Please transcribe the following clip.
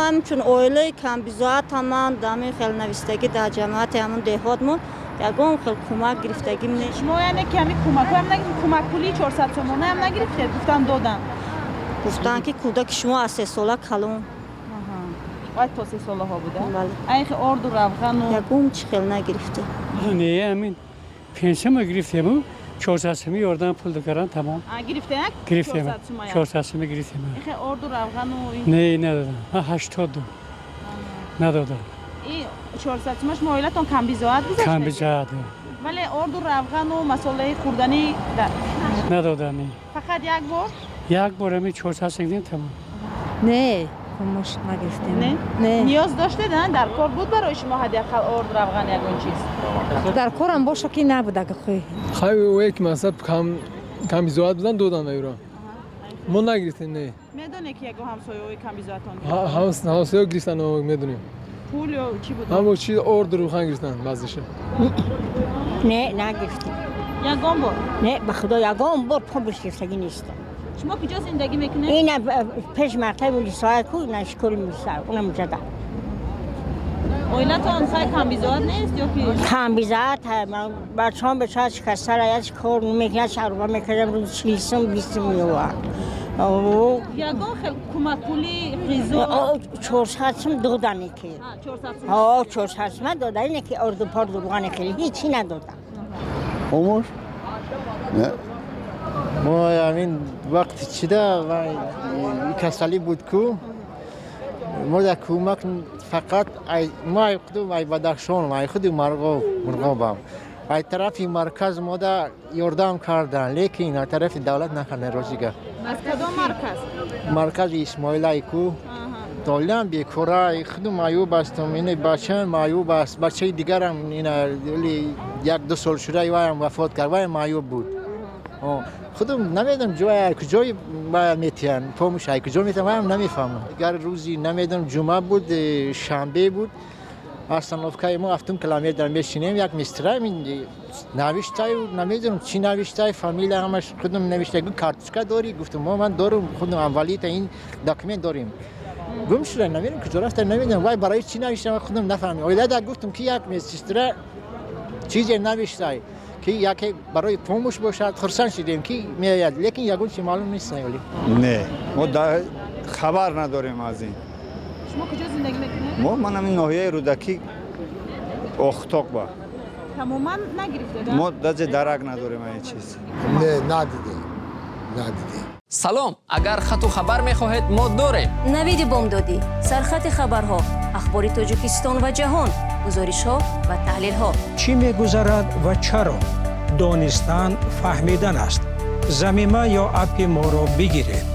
Ҳамчун оилаи камбизоат ҳаман ҳамин хел навистагӣ дар ҷамоати ҳамун деҳотмон ягон хел кӯмак гирифтагим не. Шумо яъне ки ҳамин кӯмакҳоям нагирифтед, кӯмакпулии 400 сомонаам нагирифтед, гуфтан додам? Гуфтанд, ки кӯдаки шумо аз 3 сола калон. Бояд то 3 солаҳо буда. Бале. Айхи орду равғану? Ягон чӣ хел нагирифта. Не, ҳамин пенсияма гирифтему, 400 суми ёрдам пул кардан, тамом. Гирифтем? Гирифтем, 400 суми гирифтем. Ихе орду равғану? Не, надодам, ман 80 надодам. И 400 сума шумо оилатон камбизоат гузашта? Камбизоат. Вале орду равғану масолаи хӯрданӣ? Надодам. Фақат як бор? Як бор ҳамин 400 сум гирифтем, тамом. Не, помощь нагирифтем. Не? Не. Ниёз доштед, дар кор буд барои шумо ҳадди ақал орд, равған, ягон чиз? Дар корам боша ки набуд, ага хӯй. Хай, ое ки масалан камбизоат будан, додан аюра, мо нагирифтем, не. Медоне ки ягон ҳамсояҳои камбизоатон? Ҳамсояҳо гирифтан, медонем. Пул ё чӣ буд? Ҳамо чи, орду равған гирифтан баъзеша. Не, нагирифтем. Ягон бор? Не, ба худо, ягон бор помощь гирифтагӣ нестам. Шумо куҷо зиндагӣ мекунед? Ина пеш мактаби милисоя ку, ина школи милиса, унам ҷада. Оилатон хай камбизоат нест ё ки? Камбизоат, бачаҳом бечора шикастара, як кор намекунад, шаруба мекардам, рӯз 40 сум, 20 сум меовард. Ягон хел кӯмакпули ғизо? 400 сум додане ки. 400 сум? Ҳо, 400 сума додане ки, орду порду руғане, хеле ҳечи надодам. Помощь? Не. Мо ҳамин вақти чида касалӣ буд ку, мо дар кӯмак фақат мо ай худум ай Бадахшон, ай худи Мурғобам, ай тарафи марказ мода ёрдам кардан, лекин ай тарафи давлат накардан, ростига. Аз кадом марказ? Маркази Исмоилай ку. Толиам бекора, худум маъюб ҳастам, ин бачаам маъюб аст, бачаи дигарам ина як ду сол шуда ваям вафот кард, ваям маъюб буд. Худум намедонам ҷоя куҷои метиҳанд помощь, ай куҷо метиҳанд, ваям намефаҳмам. Дигар рӯзи намедонам, ҷумъа буд, шанбе буд, остановкаи мо ҳафтум километр мешинем, як мистра навиштаю, намедонам чӣ навиштай, фамилия ҳамаш худум навишта. Гу карточка дорӣ? Гуфтум, мо ман дорум, худум инвалида, ин документ дорем. Гум шуда, намедонам куҷо рафта, намедонам вай барои чӣ навишта, худум нафаҳмидам. Оилада гуфтум, ки як медсестра чизе навиштай, ки яке барои помощь бошад, хурсанд шудем, ки меояд, лекин ягон чи маълум нест. Не, мо хабар надорем аз ин. Шумо куҷо зиндагӣ мекунед? Мо ман ҳамин ноҳияи Рӯдакӣ, Охтоқ ба. Тамоман нагирифтед? Мо даже дарак надорем ин чиз. Не, надидем, надидем. Салом, агар хату хабар мехоҳед, мо дорем. Навиди бомдодӣ, сархати хабарҳо, ахбори Тоҷикистон ва ҷаҳон, гузоришҳо ва таҳлилҳо. Чӣ мегузарад ва чаро? Донистан фаҳмидан аст. Замима ё аппи моро бигиред.